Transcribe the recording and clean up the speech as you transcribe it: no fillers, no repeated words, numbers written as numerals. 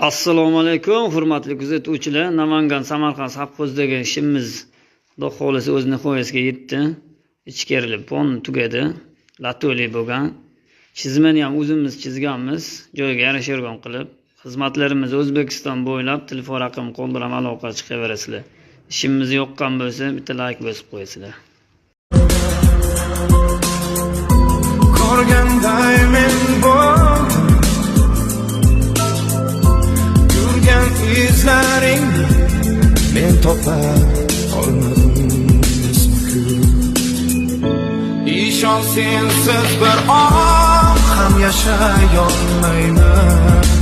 Assalomu alaykum, hurmatli kuzatuvchilar. Namangan, Samarqand sovxozdagi ishimiz, Xudo xohlasa, o'z nihoyasiga yetdi. Ichkarilib, pon tugadi. Latoli bo'lgan. Chizmani ham o'zimiz chizganmiz, joyiga yarasha qilib. Xizmatlarimiz O'zbekiston bo'ylab, telefon raqam qoldiraman, aloqa chiqaverasizlar. Ishimiz yoqqan bo'lsa, bitta layk bosib qo'yasizlar. Ko'rganday men bo'ldim yurgan izlaringni men topa olmadim. Ishon, sensiz bir on ham yashay olmayman.